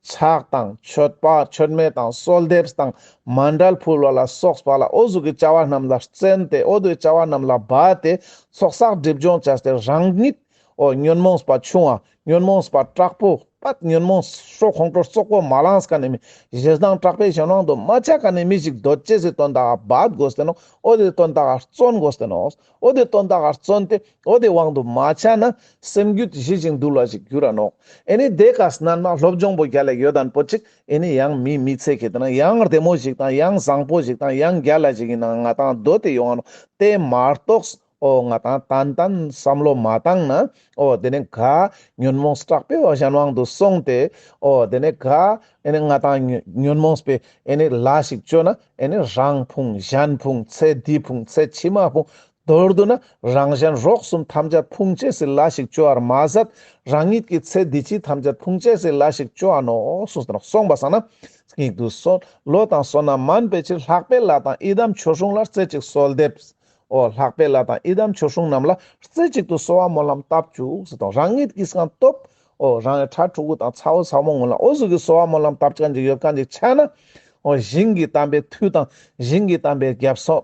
ཕྱག་དང་མཆོད་པ་མཆོད་མེ་དང་གསོལ་འདེབས་དང་མཎྜལ་ཕུལ་བ་ལ་སོགས་པ་ལ་འོ་ཟུག་གི་བྱ་བ་རྣམས་ལ་བརྩོན་ཏེ་འོ་དེ་བྱ་བ་རྣམས་ལ་འབད་དེ་ཚོགས་བསགས་སྒྲིབ་སྦྱོང་བྱས་ཏེ་རང་ཉིད་འོ་ཉོན་མོངས་པ་ཆུང་བ་ཉོན་མོངས་པ་དྲག་པོ་ པད་ཉོན་མོངས་སྲོག་ཁོང་ཁྲོ་རྩོག་པོ་མ་ལངས་ཀ་ནས་མི་ཞེ་སྡང་དྲག་པོའི་གཞན་དབང་དུ་མ་ཆ་ཀ་ནས་མི་ཞིག་འདོད་ཅེས་སི་དོན་དག་ག་འབད་དགོས་ཏེ་ནོག། འོ་དེ་དོན་དག་ག་བརྩོན་དགོས་ཏེ་ནོག། འོ་དེ་དོན་དག་ག་བརྩོན་ཏེ་འོ་དེ་དབང་དུ་མ་ཆ་ན་སེམས་རྒྱུད་ཞི་ཞིང་དུལ་བ་ཞིག་འགྱུར་ར་ནོག། ཨེ་ནི་དེ་ཀ་སྣན་མ་སློབ་སྦྱོང་པོ་རྒྱལ་ལ་ཡོད་དན་པོ་ཅིག་ཨེ་ནི་ཡང་མི་མི་ཚེ་ཁེ་ཏེ་ན་ཡང་བདེ་མོ་ཞིག་དང་ཡང་བཟང་པོ་ཞིག་དང་ཡང་རྒྱལ་ལ་ཞིག་ཡིན་ན་ང་ཏང་འདོད་དེ་ཡོང་ང་ནོག། དེ་མ་གཏོགས་འོ་ང་ཏང་ཏན་ཏན་བསམ་བློ་མ་བཏང་ན་འོ་དེ་ནི་ག་ཉོན་མོངས་དྲག་པོའི་གཞན་དབང་དུ་སོང་སྟེ་འོ་དེ་ནི་ག་ཨེ་ནི་ང་ཏང་ཉོན་མོངས་པའི་ཨེ་ནི་ལས་ཤིག་བཅོ་ན་ཨེ་ནི་རང་ཕུང་གཞན་ཕུང་ཚེ་འདི་ཕུང་ཚེ་ཕྱི་མ་ཕུང་མདོར་བསྡུ་ན་རང་གཞན་རོགས་གསུམ་ཐམས་ཅད་ཕུང་ཅེས་སི་ལས་ཤིག་བཅོ་བར་མ་ཟད་རང་ཉིད་ཀྱི་ཚེ་འདི་ཕྱི་ཐམས་ཅད་ཕུང་ཅེས་སི་ལས་ཤིག་བཅོ་འ་ནོག་གསུངས་ཏེ་ནོག། སོང་པ་སང་ན་སྙིགས་དུས་བསོད་བློ་དང་བསོད་ནམས་མན་པའི་ཕྱིར་ལྷག་པའི་ལྷ་དང་ཡི་དམ་ཆོས་སྲུང་ལ་རྩེ་གཅིག་གསོལ་འདེབས། འོ་ལྷག་པའི་ལྷ་དང་ཡི་དམ་ཆོས་སྲུང་རྣམས་ལ་རྩེ་གཅིག་ཏུ་གསོལ་བ་སྨོན་ལམ་བཏབ་བཅུག་ཟེར་དང་རང་ཉིད་ཀྱི་སང་སྟོབས། འོ་རང་ཡི་ཕྲུ་གུ་དང་ཚ་བོ་ཚ་མོ་ངུན་ལ་འོ་ཟུག་གི་གསོལ་བ་སྨོན་ལམ་བཏབ་ཅན་ཅིག་ཡོད་ཁན་ཅིག་ཆ་ན། འོ་ཞིང་གི་དམ་པའི་མཐུ་དང་ཞིང་གི་དམ་པའི་རྒྱབ་སོ།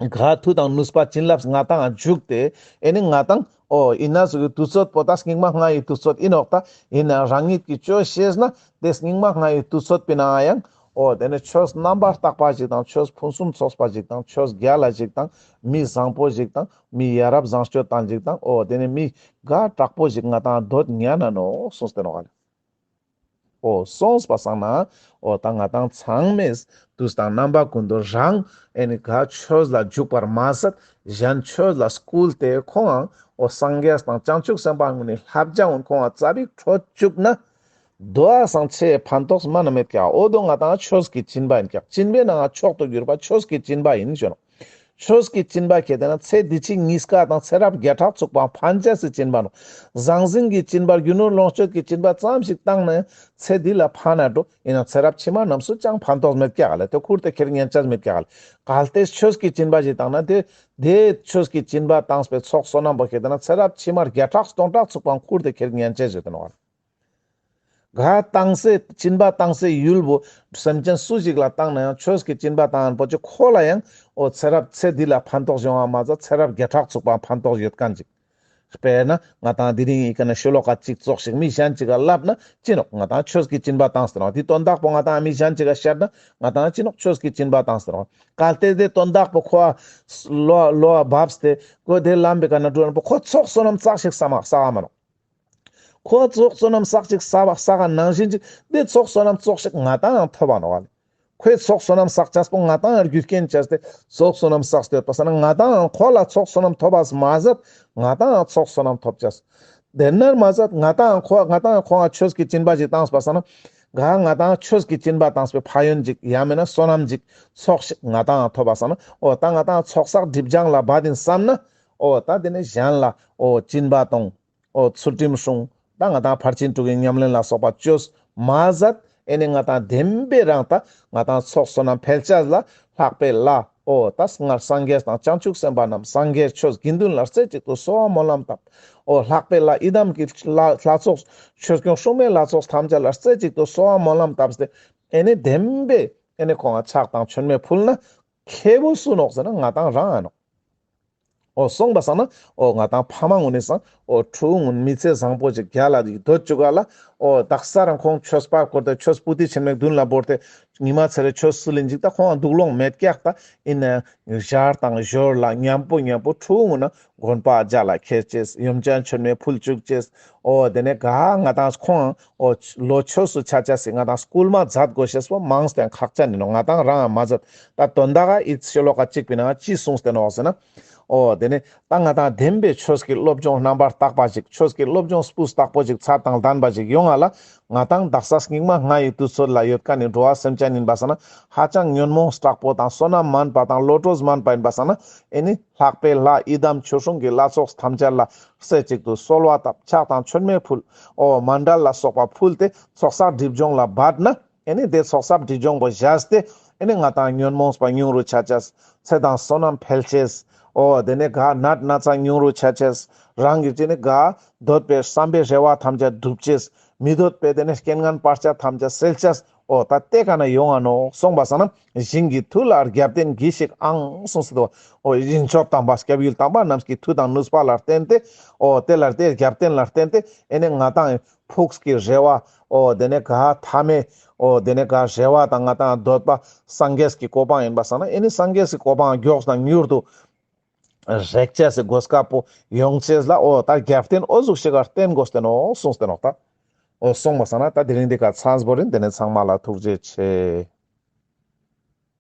ག་མཐུ་དང་ནུས་པ་བྱིན་རླབས་ང་ཏང་འཇུག་སྟེ་ཨེ་ནི་ང་ཏང་འོ་ཡིན་ན་ཟུག་གི་དུས་ཚོད་པོ་ད་སྙིགས་མ་ལྔ་ཡི་དུས་ཚོད་ཡིན་ནོག། ད་ཡིན་ན་རང་ཉིད་ཀྱི་བཅོ་ཤེས་ན་དེ་སྙིགས་མ་ལྔ་ཡི་དུས་ཚོད་པའི་ནང་ཡང་འོ་དེ་ནི་ཆོས་རྣམ་པར་དག་པ་ཞིག་དང་ཆོས་ཕུན་སུམ་ཚོགས་པ་ཞིག་དང་ཆོས་རྒྱལ་ལ་ཞིག་དང་མི་བཟང་པོ་ཞིག་དང་མི་ཡ་རབས་བཟང་སྤྱོད་དང་ཞིག་དང་འོ་དེ་ནི་མི་ག་དྲག་པོ་ཞིག་ང་ཏང་འདོད་ཉན་ན་ནོག་གསུངས་ཏེ་ནོག་ལེ། འོ་སོང་པ་སང་ན་འོ་ད་ང་ཏང་ཚང་མས་དུས་དང་རྣམ་པ་ཀུན་ཏུ་རང་ཨེ་ནི་ག་ཆོས་ལ་འཇུག་པར་མ་ཟད་གཞན་ཆོས་ལ་བསྐུལ་ཏེ་ཁོང་ངའང་འོ་སངས་རྒྱས་དང་བྱང་ཆུབ་སེམས་དཔའ་ངུན་ནི་བསླབ་བྱ་ངུན་ཁོང་ང་ཙ་པིག་འཕྲོད་བཅུག་ན་དོ་བ་སང་ཆེ་ཕན་ཐོགས་མ་ན་མེད་ཀྱག། འོ་དོ་ང་ཏང་ཆོས་ཀྱི་སྦྱིན་པ་ཡིན་ཀྱག། སྦྱིན་པའི་ནང་མཆོག་ཏུ་གྱུར་པ་ཆོས་ཀྱི་སྦྱིན་པ་ཡིན་ཞུ་ནོག། ཆོས་ཀྱི་སྦྱིན་པ་ཁེ་ཏེ་ན་ཚེ་འདི་ཕྱི་གཉིས་ཀ་དང་ཚེ་རབས་བརྒྱ་ཕྲག་ཚུག་པའང་ཕན་ཅེས་སི་སྦྱིན་པ་ནོག། ཟང་ཟིང་གི་སྦྱིན་པ་རྒྱུ་ནོར་ལོངས་སྤྱོད་ཀྱི་སྦྱིན་པ་ཙམ་ཞིག་བཏང་ན་ཡང་ཚེ་འདི་ལ་ཕན་ན་འགྲོ་ཡིན་ན་ཚེ་རབས་ཕྱི་མ་རྣམས་སུ་ཅང་ཕན་ཐོགས་མེད་ཀྱག་ལེ། དེ་ཁུར་ཏེ་ཁྱེར་ཉན་ཅེས་མེད་ཀྱག་ལེ། གལ་ཏེ་ཆོས་ཀྱི་སྦྱིན་པ་ཞིག་བཏང་ན་དེ་དེ་ཆོས་ཀྱི་སྦྱིན་པ་བཏང་པའི་ཚོགས་བསོད་ནམས་པོ་ཁེ་ཏེ་ན་ཚེ་རབས་ཕྱི་མ་བརྒྱ་ཕྲག་སྟོང་ཕྲག་ཚུག་པའང་ཁུར་ཏེ་ཁྱེར་ཉན་ཅེས་ཞིག་ཏེ་ནོག། ག་བཏང་སའི་སྦྱིན་པ་བཏང་སའི་ཡུལ་བོ་སེམས་ཅན་སུ་ཞིག་ལ་བཏང་ན་ཡང་ཆོས་ཀྱི་སྦྱིན་པ་བཏང་ཡང་པོ་ཅིག་ཁོ་ལ་ཡང་འོ་ཚེ་རབས་ཚེ་འདི་ལ་ཕན་ཐོགས་ཡོང་བ་མ་ཟད་ཚེ་རབས་བརྒྱ་ཕྲག་ཚུག་པའང་ཕན་ཐོགས་ཡོད་ཁན་ཅིག། དཔེར་ན་ང་ཏང་དེ་རིང་ཡི་གེ་ན་ཤོ་ལོ་ཀ་གཅིག་ཙོགས་ཤིག་མི་གཞན་ཅིག་ག་ལབ་ན་ཅི་ནོག། ང་ཏང་ཆོས་ཀྱི་སྦྱིན་པ་བཏང་ཟེར་ནོག། དེ་དོན་དག་པོ་ང་ཏང་མི་གཞན་ཅིག་ག་བཤད་ན་ང་ཏང་ཅི་ནོག་ཆོས་ཀྱི་སྦྱིན་པ་བཏང་ཟེར་ནོག། གལ་ཏེ་དེ་དོན་དག་པོ་ཁོ་ལོ་ལོ་བབས་ཏེ་ཁོ་དེ་ལམ་པའི་ཀ་ན་འགྲོ་ན་པོ་ཁོ་ཚོགས་བསོད་ནམས་ཙོགས་ཤིག་བསགས་མ་བསགས་མ་ནོག། ཁོ་ཚོགས་བསོད་ནམས་ཙོགས་ཤིག་བསགས་པ་བསགས་པ་ནང་བཞིན་ཅིག་དེ་ཚོགས་བསོད་ནམས་ཙོགས་ཤིག་ང་ཏང་ཡང་ཐོབ་པ་ནོག་ལེ། ཁོའི་ཚོགས་བསོད་ནམས་བསགས་ཅེས་པོ་ང་ཏང་ཡང་རྒྱུ་རྐྱེན་བྱས་ཏེ་ཚོགས་བསོད་ནམས་བསགས་ཏེ་ཡོད་པ་སང་ན་ང་ཏང་ཡང་ཁོ་ལ་ཚོགས་བསོད་ནམས་ཐོབ་པ་མ་ཟད་ང་ཏང་ཡང་ཚོགས་བསོད་ནམས་ཐོབ་ཅེས། དེ་ནར་མ་ཟད་ང་ཏང་ཡང་ཁོ་ང་ཏང་ཡང་ཁོང་ང་ཆོས་ཀྱི་སྦྱིན་པ་ཞིག་བཏང་པ་སང་ན་ག་ང་ཏང་ཡང་ཆོས་ཀྱི་སྦྱིན་པ་བཏང་པའི་ཕན་ཡོན་ཅིག་ཡང་མིན་ན་བསོད་ནམས་ཅིག་ཚོགས་ཤིག་ང་ཏང་ཡང་ཐོབ་པ་སང་ན་འོ་ད་ང་ཏང་ཚོགས་བསགས་སྒྲིབ་སྦྱང་ལ་བ་དིན་བསམ་ན་འོ་ད་དེ་ནི་གཞན་ལ་འོ་སྦྱིན་པ་གཏོང་། འོ་ཚུལ་ཁྲིམས་སྲུང་། ད་ང་ཏང་ཕར་ཕྱིན་དྲུག་གི་ཉམས་ལེན་ལ་སོགས་པ་བཅོས་མ་ཟད་ཨེ་ནི་ང་ཏང་བདེན་པའི་རང་ད་ང་ཏང་ཚོགས་བསོད་ནམས་འཕེལ་ཅེས་ལ་ལྷག་པའི་ལྷ་འོ་ད་སྔར་སངས་རྒྱས་དང་བྱང་ཆུབ་སེམས་དཔའ་རྣམས་སངས་རྒྱས་ཆོས་དགེ་འདུན་ལ་རྩེ་གཅིག་ཏུ་གསོལ་བ་སྨོན་ལམ་བཏབ། འོ་ལྷག་པའི་ལྷ་ཡི་དམ་གྱི་ལྷ་ལྷ་ཚོགས་ཆོས་སྐྱོང་སྲུང་མའི་ལྷ་ཚོགས་ཐམས་ཅད་ལ་རྩེ་གཅིག་ཏུ་གསོལ་བ་སྨོན་ལམ་བཏབ་སྟེ་ཨེ་ནི་བདེན་པའི་ཨེ་ནི་ཁོང་ང་ཕྱག་དང་མཆོད་མེ་ཕུལ་ན་མཁས་པོ་སུ་ནོག་ཟེར་ན་ང་ཏང་རང་ཨ་ནོག། འོ་སོང་པ་སང་ན་འོ་ང་ཏང་ཕ་མ་ངུན་ནི་སང་འོ་ཕྲུ་གུ་ངུན་མི་ཚེ་བཟང་པོ་ཅིག་རྒྱལ་ལ་ཅིག་འདོད་བཅུག་ག་ལ་འོ་དག་ས་རང་ཁོང་ཆོས་པ་བསྐོར་ཏེ་ཆོས་པོ་ཏི་ཆེན་མོའི་མདུན་ལ་བོར་ཏེ་ཉི་མ་ཚེ་རེ་ཆོས་སུ་ལིན་ཅིག་ད་ཁོང་འདུག་ལོང་མེད་ཀྱག། ད་ཡིན་ན་ཡང་ཞར་དང་ཞོར་ལ་མཉམ་པོ་མཉམ་པོ་ཕྲུ་གུ་ངུན་ན་དགོན་པ་རྒྱལ་ལ་ཁྱེར་ཅེས་ཡོན་ཆབ་མཆོད་མེ་ཕུལ་བཅུག་ཅེས། འོ་དེ་ནས་ག་ང་ཏང་ཁོང་འོ་ལོ་ཆོས་སུ་ཆ་ཅེས་སི་ང་ཏང་སྐུལ་མ་མཛད་དགོས་ཤེས་པོ་མང་སྟེ་ཁག་ཅན་ཡིན་ནོག། ང་ཏང་རང་མ་ཟད་ད་དོན་དག་ག་ཨི་ཤོ་ལོ་ཀ་གཅིག་པའི་ནང་ཅི་གསུངས་ཏེ་ནོག་ཟེར་ན། འོ་དེ་ནས་ད་ང་ཏང་བདེན་པའི་ཆོས་ཀྱི་སློབ་སྦྱོང་རྣམ་པར་དག་པ་ཞིག་ཆོས་ཀྱི་སློབ་སྦྱོང་སྤུས་དག་པོ་ཞིག་ཚད་དང་ལྡན་པ་ཞིག་ཡོང་ང་ལ་ང་ཏང་དག་ས་སྙིགས་མ་ལྔ་ཡི་དུས་ཚོད་ལ་ཡོད་མཁན་ནི་འགྲོ་བ་སེམས་ཅན་ཡིན་པ་སང་ན་ཧ་ཅང་ཉོན་མོངས་དྲག་པོ་དང་བསོད་ནམས་དམན་པ་དང་བློ་གྲོས་དམན་པ་ཡིན་པ་སང་ན་ཨེ་ནི་ལྷག་པའི་ལྷ་ཡི་དམ་ཆོས་སྲུང་གི་ལྷ་ཚོགས་ཐམས་ཅད་ལ་རྩེ་གཅིག་ཏུ་གསོལ་བ་བཏབ། ཕྱག་དང་མཆོད་མེ་ཕུལ། འོ་མཎྜལ་ལ་སོགས་པ་ཕུལ་ཏེ་ཚོགས་བསགས་སྒྲིབ་སྦྱོང་ལ་འབད་ན། ཨེ་ནི་དེ་ཚོགས་བསགས་སྒྲིབ་སྦྱོང་པོ་བཞག་སྟེ་ཨེ་ནི་ང་ཏང་ཉོན་མོངས་པ་ཉུང་རུ་ཆ་ཅེས། ཚེ་དང་བསོད་ནམས་འཕེལ་ཅེས། འོ་དེ་ནས་ག་ནད་ན་ཚ་ཉུང་རུ་ཆ་ཅེས། རང་གི་ཅི་ནི་ག་འདོད་པའི་བསམ་པའི་རེ་བ་ཐམས་ཅད་འགྲུབ་ཅེས། མི་འདོད་པའི་དེ་ནས་རྐྱེན་ངན་བར་ཆད་ཐམས་ཅད་སེལ་ཅེས། འོ་ད་དེ་ཀ་ན་ཡོང་ང་ནོག། སོང་པ་སང་ན་ཞིང་གི་མཐུ་ལ་རྒྱབ་རྟེན་གྱིས་ཤིག་ཨང་གསུངས་སོ། འོ་ཡིན་ཆོག་དམ་པ་སྐྱབས་ཡུལ་དམ་པ་རྣམས་ཀྱི་མཐུ་དང་ནུས་པ་ལ་བརྟེན་ཏེ་འོ་དེ་ལ་དེ་རྒྱབ་རྟེན་ལ་བརྟེན་ཏེ་ཨེ་ནི་ང་ཏང་ ཕུགས་ཀྱི་རེ་བ། འོ་དེ་ནས་ག་ཐ་མའི་འོ་དེ་ནས་ག་རེ་བ་དང་ང་དང་འདོད་པ་སངས་རྒྱས་ཀྱི་གོ་འཕང་ཡིན་པ་སང་ན་ཨེ་ནི་སངས་རྒྱས་ཀྱི་གོ་འཕང་མགྱོགས་དང་མྱུར་དུ་རེག་ཅེས་སི་གོ་སྐབས་པོ་ཡོང་ཅེས་ལ་འོ་ད་རྒྱབ་རྟེན་འོ་ཟུག་ཞིག་ག་བརྟེན་དགོས་ཏེ་ནོག་གསུངས་ཏེ་ནོག་ད། འོ་སོང་པ་སང་ན་ད་དེ་རིང་འདི་ག་ཚང་པོ་རིན། དེ་ནས་ཚང་མ་ལ་ཐུགས་རྗེ་ཆེ།